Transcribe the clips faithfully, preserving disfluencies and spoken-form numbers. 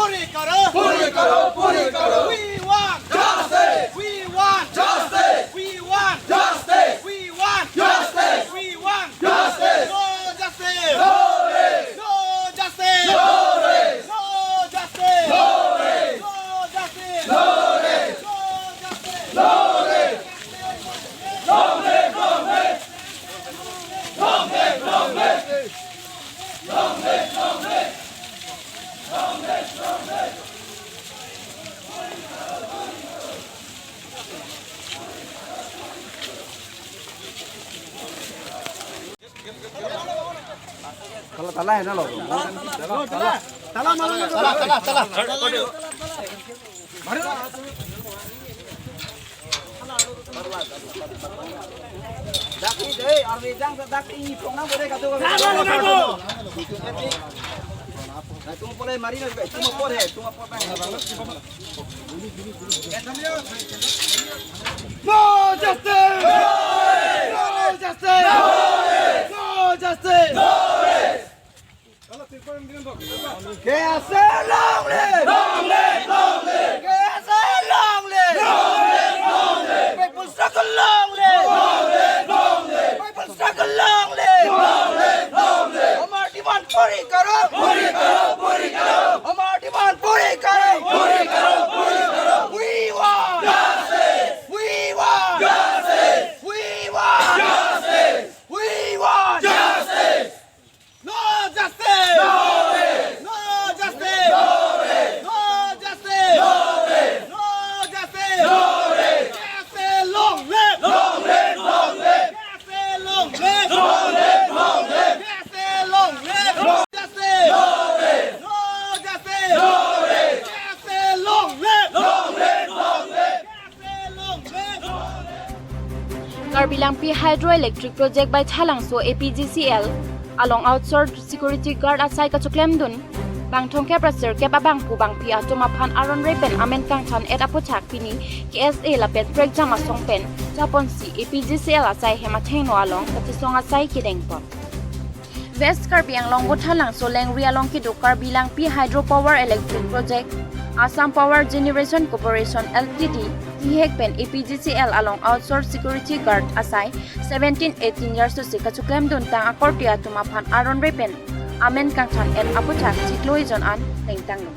पूरी करो, पूरी करो, पूरी करो। We want justice, we want justice, we want justice, we want justice, we want justice. No justice, no rest, no justice, no rest, no justice, no rest, no justice, no rest, no justice, no rest. Long live, long live, long live, long live. Tala, tala hai na lo. Tala, tala, tala, tala. Dak ni dei, army jang dak ni pong na bore katu. Tum pole mari na, tum apor hai, tum apor bang. No justice! No justice! No justice! K S A long live! Long live, long live! K S A long live! Long live, long live! People struggle long live! Long live, long live! People struggle long live! Long live, long live! हमारी डिमांड पूरी करो! पूरी करो, पूरी करो! हमारी डिमांड पूरी करो! पूरी करो, पूरी करो! We want justice! We want justice! We want justice! We want justice! No justice! No rest! No justice! No rest! No justice! No rest! No justice! No rest! K S A long live! Long live! Long live! K S A long live! Long live! Long live! K S A long live! No justice! No rest! No justice! No rest! K S A long live! Long live! Long live! Karbi Langpi Hydroelectric Project by Thalangso A P G C L along outsourced security guard asai kachoklemdun bang thomkep ra sirkep abangphu bangphi atum aphan aron re pen amen kangthan et aputhak pini K S A lapen prekjam asong pen japonsi A P G C L asai hem athengno along kachesong asai kedengpon. West Karbi Anglong Bothalangso Lengri along kedo Karbi Langpi Hydropower Electric Project, Assam Power Generation Corporation L T D, kihek pen A P G C L along outsourced security guard asai seventeen eighteen years osi kachoklemdun tang akorte atum aphan aron re pen amen kangthan et aputhak chiklo ejon an ningtanglo.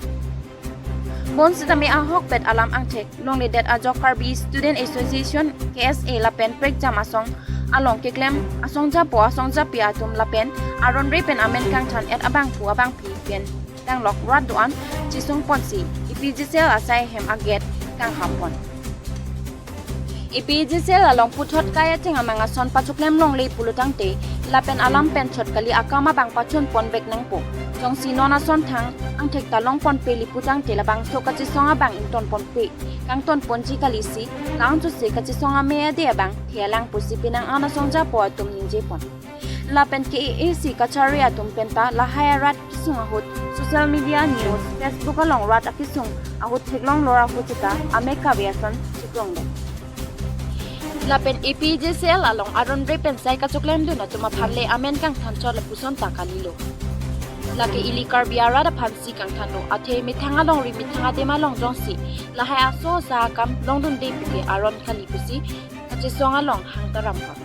Bonsitame ahokpet alam angthek longledet ajok Karbi Student Association, K S A lapen prekjam asong along keklem asongjapo asongjapi atum lapen aron re pen amen kangthan et abangphu abangphi pen tanglok rat do-an chesongponsi A P G C L asai hem agate kanghapon. A P G C L along puthot kai atheng amang ason pachoklem longle pulotangte lapen alam pen chot kali akam abang pachunpon vek nangpo. Jongsi non ason thang angthek ta longponpe li putangte labangso kachesong abang ingtonponpe, kangtonponji kalisi, la-anchotsi kachesong ame ade abang thealang pusi penang an asongjapo atum ningjepon. Lapen K A A C kachari atum penta lahai arat kesung ahut social media news, Facebook along rat akesung ahut theklong lor ahut seta ame kave ason chiklongdet. Lapen A P G C L along aron re pen sai kachoklemdun atum aphan le amen kangthan chot lapuson ta kalilo. Lake ili Karbi arat aphansi kangthanlo, athe methang alongri methang adim along jongsi lahai aso asa akam longdunde puke aron kali pusi kachesong along hang tarampon.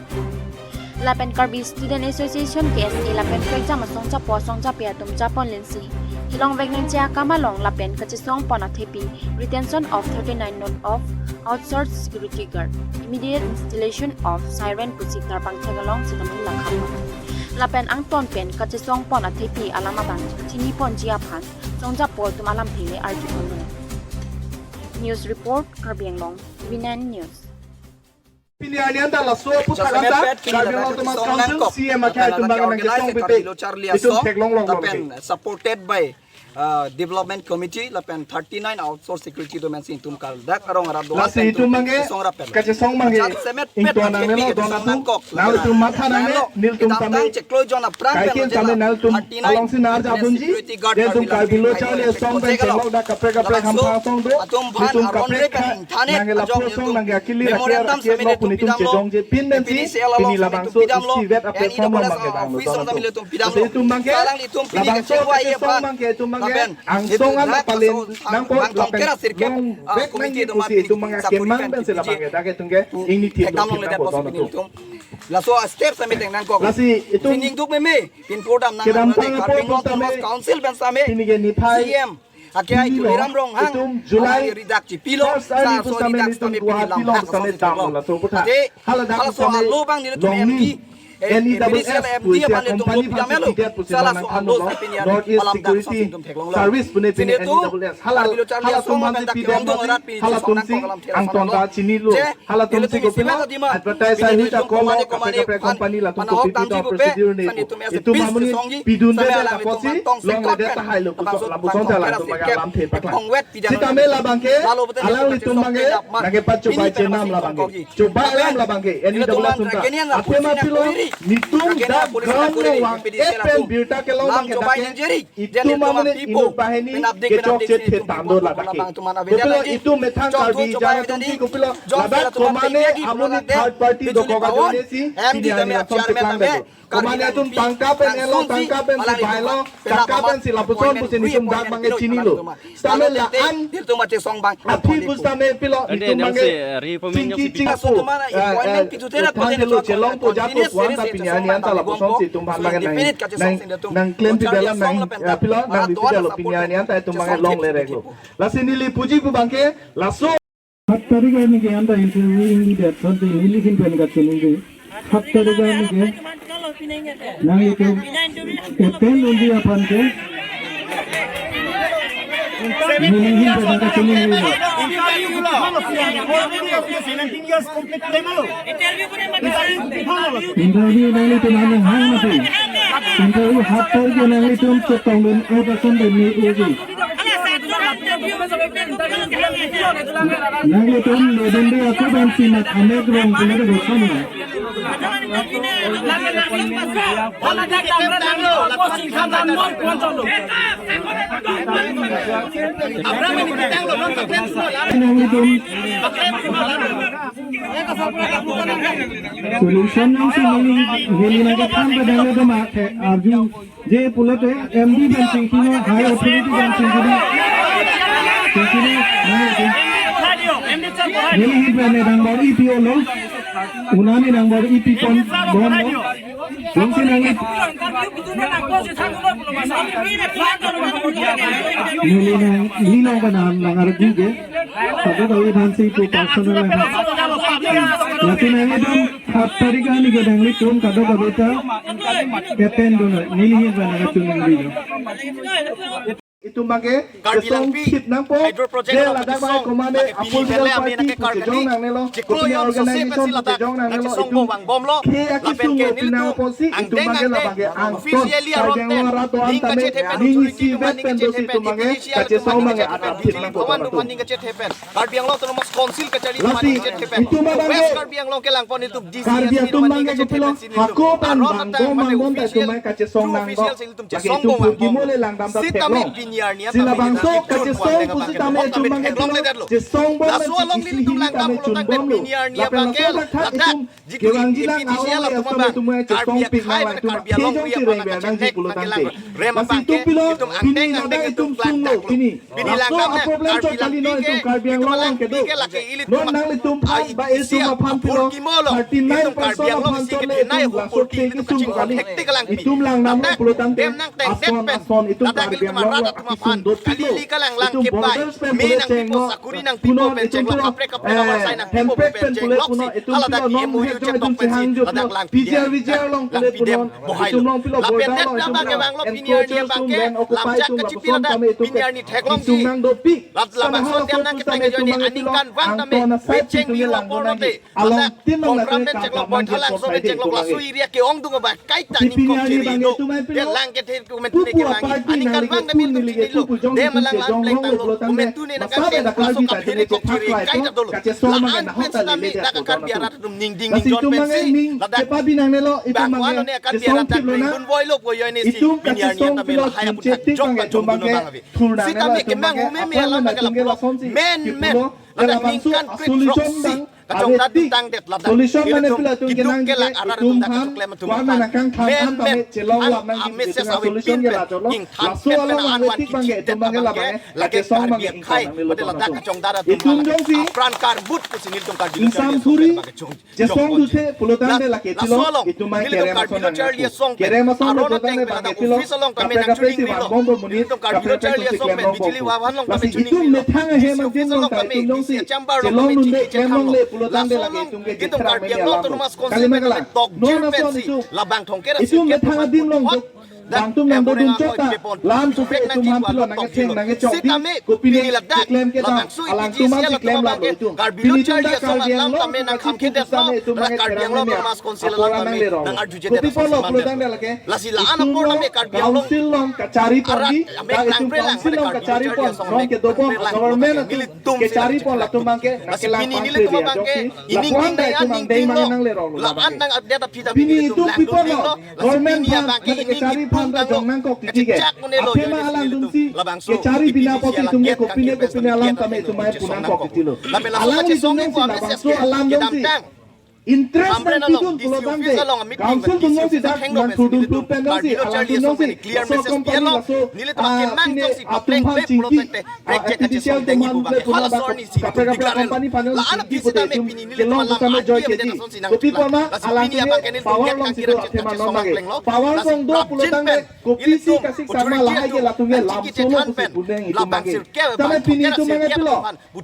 Lapen Karbi Student Association, K S A lapen prekjam asongjapo asongjapi atum japonlinsi kelong vek nangji akam along lapen kachesongpon athepi retention of thirty-nine note of outsourced security guard, immediate installation of siren pusi tarbang theklong sitame lakhapon. Lapen angton pen kachesongpon athepi alam abang chiniponji aphan songjapo atum alamthe le arjuponlo. News report, Karbi Anglong, V nine News. Pini arni anta laso aputhak anta Karbi Anglong Autonomous Council C M akhai atum bang nangkesong pipe, itum theklong longlong lapen pipe. Supported by uh, Development Committee lapen thirty-nine outsource security domain si itum kal dak arong arat do. Lasi itum bangke kachesong bangke ington nangnelo, don atum, nanglitum matha nangne, nelitum tame cheklo jon aphrang kaikin tame nanglitum alongsi nar jabunji, nelitum Karbi lo charli asong pen theklong dak kaprek kaprek hamphang asong do, nelitum kaprek nangke lapu asong nangke akili rakyat rakyat lo pun itum chejongje pin pensi, pini labangso isi vet a platform lo bangke banglo don atum. Lasi itum bangke, labangso kachesong bangke itum bangke Lapen angsong an apalen nangpo lapen long bek nangji pusi itum abangke kemang pen si labangke dak itum ke ingni thip thekdam lo longle thip dak nangpo pusi nangtum. Laso step sitame tengnangkok. Lasi itum ningduk meme pinpur damnang kedamtang Karbi Anglong Autonomous Council pen sitame pini ke niphai C M akhai Tuliram Ronghang itum July alangli ridak chipilo, first arni laso ridak sitame pini lam hak sitame damlo laso aputhak. Hala dak sitame alo abang nelitum long M D, eh, N E W S M D pusi aphan nelitum company lo pidam aphan lo. Sala so alo sitame pini North East Security Service pu ne pini N E W S. Hala, halatum aphan si pidam aphan si halatum si angton ta chinilo. Halatum si kopilo advertise ahut ako lo kaprek kaprek company latum kopi pidam procedure ne itum amonit pidunde apotsi longledet tahai lo pusi lapuson ta latum abangke alamthe paklang. Sitame labangke alanglitum abangke nangkepachobai chenam labangke. Chobai alam labangke N E W S atum ta. Athema pilo nelitum dak ground along vang-et pen birta kelong abangke dak ke itum amonit inut banghini kechokche thetang do ladak ke. Kopilo itum methang Karbi jala atum si kopilo ladak komane amonit third party dokok ajoine si pini arni lason cheklang detlo. Komane atum tangka pen enlo, tangka pen si bailo, tangka pen si lapuson pusi nelitum dak abangke chinilo. Sitame la-an aphi pu sitame pilo nelitum abangke chingki chingpu, eh, eh, than helo chelongpo japo pu-an ta pini arni anta lapuson si itum aphan abangke nang, nang, nangklem pidet alam nang, eh, pilo nang bipi detlo pini arni anta itum abangke longle reklo. Lasi neli puji pu abangke laso Hat tarik arni ke anta interview ingni det asonte nelihin pen kachiningri. Hat tarik arni ke nanglitum attend unji aphan ke nelihin pen kachiningri. Interview nanglitum aphan hang mati. Interview hat tarik ke nanglitum chetongdun-et asonte me uji. Nanglitum ledunde ako ban simat amek rong pulote bosan na. Nanglitum solution nangsi neli, neli nangkethan pada nanglitum ake arju. Je pulote M D pen chingkino, high authority pen chingkino. Chingkino, nelihin pen ne nangbor-i pi-olo. Unani nangbor-i pi pon bomlo. Jongsi nang neli nang, neli nang pen nang, nang arju ke. Sabo kali aphan si ipu personal aphan. Lasi nanglitum hat tarik arni ke nanglitum kadokave ta attend dun, nelihin pen nangkachiningri. Itum abangke Karbi kesong langpi, thip nangpo, hydro project je along ladak abang kesong, komane lake pini apul mele amne party nangke pu Karbi kejong nangnelo, chiklo kopine iyong sose organization pensi pu ladak kejong nangnelo, nangkesong itum bong bang bomlo, khei lapen akisung ke nelitum pinang apotsi itum angdeng abangke angdeng labangke angton officially Karbi aron Anglong ten arat do-an ning tame kachethe pen, ning authority isivet pen dosi itum abangke kachesong abangke athip nangpo. Karbi Anglong Autonomous Council kacharli atum aphan ningje thepen. Lasi itum abangke West Karbi Anglong kelangpon itum D C, Karbi atum abangke kopilo hako pen bang bom bang bom ta itum abangke kachesong nangkok. Lake itum purkimo le langdam ta theklong. Si labangso kachesong pusitame itum abangke pilo chesong bom pen si isi hini tame chun bomlo. Lapen laso abangke itum kevangji lang aong le asam itum abangke chesong pik nang la itum akhei jongsi rengver nangji pulo tangte. Lasi itum pilo pini ladak itum sunglo pini. Laso a-problem chot kali non itum Karbi Anglong along kedo. Non nanglitum aphan ba itum aphan pilo thirty nine percent aphan chot le itum laso ke kesung kali. Itum langdamlo pulo tangte ason ason itum Karbi Anglong along akesung dopiklo. Itum borders pen pule chenglo. Punon itum pilo, eh, hempek pen pule punon itum pilo non hek jong itum chehang joplo. P G R V G R along pule punon itum along pilo border along itum pilo encroachers atum land occupy atum lapuson tame itum ke kesung nang dopik. Sitame hala aso pusitame itum abangke pilo angton asai si itum ke langdun nangji. Along tin along lake kardom nangji ason paide itum abangke. Pini arni abangke itum abangke pilo pupu a-party nangli ke kun neli ke pupu jongsi itum chejong longlo pulo tangte masa pen dak Karbi ta itum ke phaklai pu kachesong abangke nahok ta lele det pu don atum. Lasi itum abangke ning kepabi nangnelo itum abangke chesong thiplo nang. Itum kachesong pilo chingche tik abangke itum abangke thur nangnelo itum abangke aphan atum ke lasonsi kipulo. Labangso a-solution abang Kachongdat dutangdet ladak. Solution mane ilitum pila atum kiduk kenang ke kelak arat itum atum dak kachongklem atum kuan aphan. Nangkang than men an men pame chelong an lam nang a message ilitum ave solution pin ke pen. Lacho along ave tik bang ke itum bang ke labang ke lake song bang ke ingkoi nangne lo ladak kachongdat atum itum jongsi apran karbut pusi nelitum Karbi Lo Charli Asong pen bang ke chong. Chesong duthe pulotangte lake chilo itum bang ke kerem ason nang. Kerem ason lo jotangte bang ke chilo. Kaprek kaprek si vangbom bom monit, kaprek kaprek si klem bom bom. Lasi itum methang ahem adim along ta itum jongsi chelong dunde klem longle pulotangte lake itum ke jethra meni alam lo. Kali ma kalang. Non ason itum. Itum methang adim along jok bang atum nangdodun chot ta lam sose itum aphan pilo nangketheng nangkechok di kopine keklem kedam alangtum aphan si klem lam lo itum. Pini itum ta Karbi Anglong atum aphan si itum nangketheng meni alam apor nangle rong. Kopi apotlo pulotangte lake itum along council along kachari pon di, ta itum council along kachari pon, non kedobom government atum kachari pon latum bang ke nangkelang pangkri di ajoksi lapu-an ta itum angdeng bang nangle rong lo labang ke. Pini itum pi apotlo government aphan mate kachari aphan ta jong nangkok titi ke. Athema alangdunsi kachari bina apotsi itum ke kopine kopine alam tame itum bang ke pu nangkok titi lo. Alangli itum jongsi labangso alam jongsi interest nangpidun pulotangte council atum jongsi dak nangthurdun pu pen jongsi alangtum jongsi laso company laso, ah, pine atum aphan chingki, ah, artificial atum aphan le pu labang kaprek kaprek company aphan jongsi chingki pute itum kelong pusitame joike di. Kopi apot ma alangtum ke power alongsi do athema non bang ke. Power along do pulotangte kopisi kasik sama lahai ke latum ke lamso lo pusi puning itum bang ke. Tame pini itum bang ke pilo.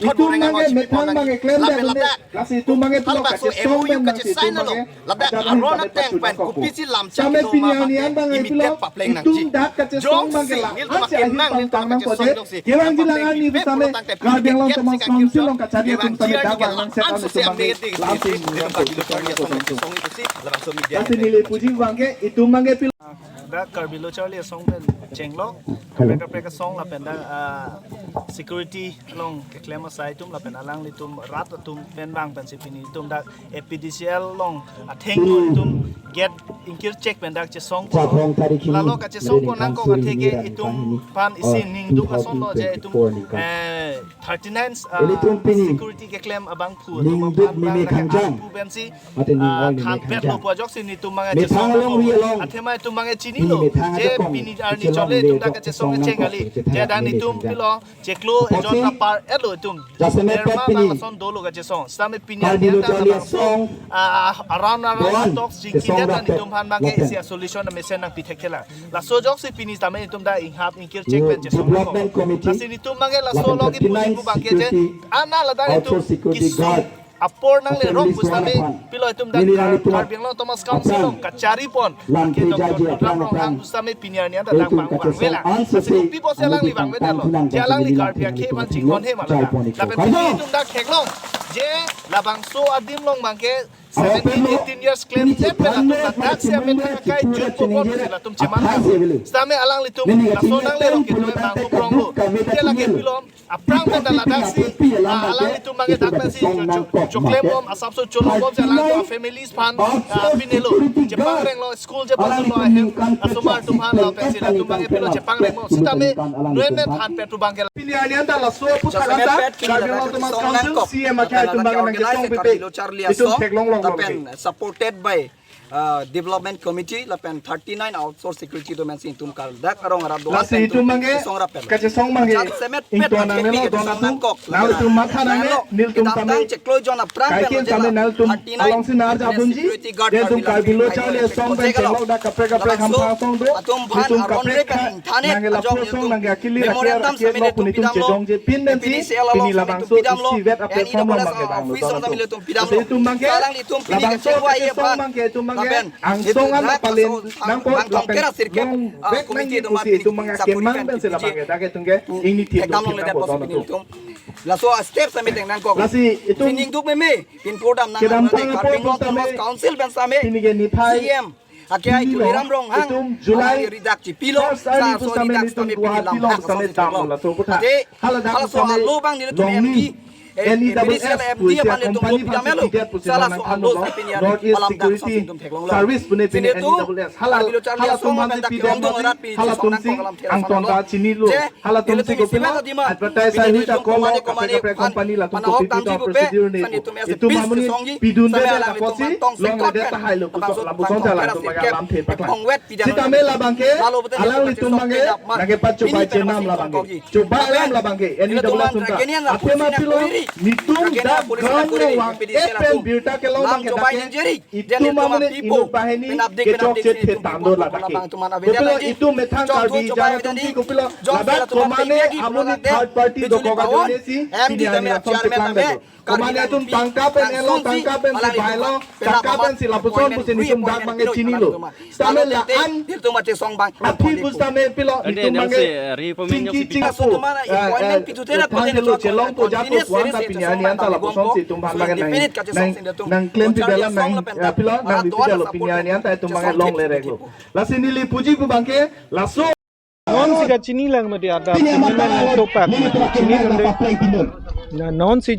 Itum bang ke methang bang ke klemdet dunde, lasi itum bang ke pilo kachesong pen bang si itum bang ke ladak ajat aron bang ke ateng pen pachunang kok kopisi lam chak tame itum pini bang arni ke an bang ke pilo immediate papleng nangji. Itum dak kachesong bang ke la jongsi nelitum ahin ahin pang tang nangpo kachesong je. Jongsi kevangji lang arni pulotangte same Karbi Anglong Autonomous Council along kachari atum same dak vang nang set an itum bang ke lamsi nelitum Karbi Lo Charli Asong pen chesong itusi labangso media. Lasi neli puji bang ke itum bang ke pilo. Dak Karbi Lo Charli Asong pen chenglok kaprek kaprek asong lapen dak, ah, security along keklem asai atum lapen alanglitum rat atum pen bang pensi pini itum dak A P D C L along athengno itum gate ingkir chek pen dak chesong. Lalo kachesong ko nangkok athe ke itum aphan isi ningduk ason lo je itum, eh, thirty-nine, ah, security keklem abangphu atum aphan bang dak arpu pensi, ah, thanpet lo pu ajoksi nelitum bang ke chesong lo. Athema itum bang ke chinilo je pini arni chole itum dak kachesong kecheng kali. Je dak nelitum pilo chiklo ejon apar etlo itum. Derma bang ason dolo kachesong. Sitame pini arni an dak labangso, ah, around around talks chingki det an itum aphan bang ke isi a solution amesen nangpi thekthelang. Laso ajoksi pini tame itum dak inghap ingkir chek pen chesong lo. Lasi nelitum bang ke laso along kipu kipu bang ke je ana ladak itum kisung apor nangle rong pusitame pilo itum dak Karbi Anglong Autonomous Council along kachari pon ke Doctor Tuliram Ronghang pusitame pini arni an dak vang vangvelang. Lasi kopi apotsi alangli vangvedetlo je alangli Karbi akhei aphan chinghon he ma ladak. Lapen pini itum dak theklong je labangso adim along bang ke seventeen, eighteen years klemdet pen latum ladak si amethang akai jut popon pusi latum cheman. Sitame alanglitum laso nangle rong ke itum bang koprong lo. Ke lake pilo aphrang pen ta ladak si, ah, alanglitum bang ke dak pensi jo, jo, joklem bom asapso cholong bomsi alangtum a families aphan, ah, pinelo. Chepangrenglo, school chepangrenglo, ahem asomar atum aphan lapensi latum bang ke pilo chepangrenglo. Sitame nuemen thanpet atum bang ke. Pini arni an ta laso aphuthak an ta Karbi Anglong Autonomous Council C M akhei atum bang ke nangketong pipe. Itum theklong long long ke. Supported by, uh, Development Committee lapen thirty-nine outsource security atum pensi itum kal dak arong arat do. Lasi itum bang ke kachesong bang ke ington nangnelo don atum. Nanglitum matha nangne, nelitum tame chiklo jon aphrang kaiketa tame nanglitum alongsi nar jabunji. Nelitum Karbi Lo Charli Asong pen chenglok dak kaprek kaprek hamphang asong do. Nelitum kaprek nangle lapu asong nangke akili raker raker lo pu nelitum chejongje pin pensi pini labangso isivet a platform along bang ke vanglo don atum. Lasi itum bang ke labangso kachesong bang ke itum bang ke angsong an apalen nangpo lapen long vek nangji pusi itum bang ke kemang pensi labang ke dak itum ke ingni thip lo thip nangpo don atum. Laso step sitame tengnangkok. Lasi itum ningduk meme pinpur damnang kedamtang apor Karbi Anglong Autonomous Council pen sitame pini ke niphai C M akhei Tuliram Ronghang itum July alangli ridak chipilo first arni sa so pusitame ridak nelitum sitame pini Guwahati lam along hak sitame asong damlo laso aphuthak. Ate haladak halaso sitame alo bang nelitum longle M D N E S S F D pusi a-company aphan si pidet pusi nangthanlo, North East Security Service pu ne pine N E S S F. Hala, halatum aphan si pidet mati, halatum si angton ta chinilo, halatum si kopilo advertise ahut ako lo, kaprek kaprek company latum kopi pi ta procedure ne, itum amonit pidunde apotsi longledet tahai lo pusi lapuson ta latum abang alamthe paklang. Sitame labangke alanglitum abangke nangkepachobai chenam labangke. Chobai alam labangke, N E S S F atum ta. Athema pilo, netum dak ground along vang-et pen birta kelong abangke dak ke, itum amonit inut banghini kechokche thetang do ladak ke. Kopilo itum methang Karbi jala atum si kopilo ladak komane amonit third party dokok ajoine si pini arni lason cheklang dado. Komane atum tangka pen enlo, tangka pen si bailo, tangka pen si lapuson pusi netum dak abangke chinilo. Sitame la-an aphi pusitame pilo, netum abangke chingki chingpu, eh, eh, than helo chelongpo japo puan ta pini arni anta lapuson si itum aphan abangke nang, nang, nangklempi dala nang, eh, pilo nangpipi dalo, pini arni anta itum abangke longle reklo. Lasi neli puji pu abangke laso. Non si kachini lang mati, adap pini men nangtokpak mati. Chinidunde. Na non si,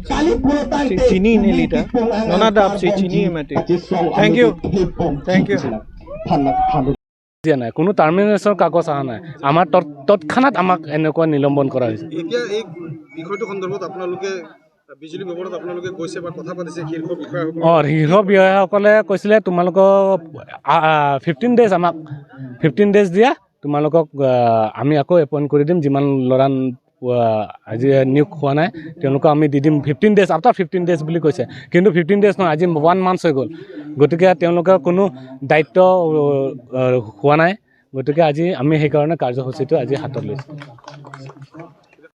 si chini neli ta. Non adap si chini mati. Thank you. Thank you. দিয়া নাই, কোনো টাৰ্মিনেশ্যনৰ কাগজ অহা নাই। আমাৰ তৎ-, তৎক্ষণাত আমাক এনেকুৱা নিলম্বন কৰা হৈছে। এতিয়া এই বিষয়টো সন্দৰ্ভত আপোনালোকে বিজুলী ভৱনত আপোনালোকে গৈছে বা কথা পাতিছে শীৰ্ষ বিষয়াসকলৰ? অ, শীৰ্ষ বিষয়াসকলে কৈছিলে, "তোমালোকক, আ, আ, ফিফটিন ডেইজ আমাক, ফিফটিন ডেইজ দিয়া, তোমালোকক, আ, আমি আকৌ এপইণ্ট কৰি দিম, যিমান ল'ৰা, আ, আজি নিয়োগ হোৱা নাই, তেওঁলোকক আমি দি দিম fifteen days, after fifteen days" বুলি কৈছে। কিন্তু ফিফটিন ডেইজ নহয়, আজি ওৱান মান্থছ হৈ গ'ল। গতিকে তেওঁলোকৰ কোনো দায়িত্ব, আ, হোৱা নাই। গতিকে আজি আমি সেইকাৰণে কাৰ্যসূচীটো আজি হাতত লৈছোঁ।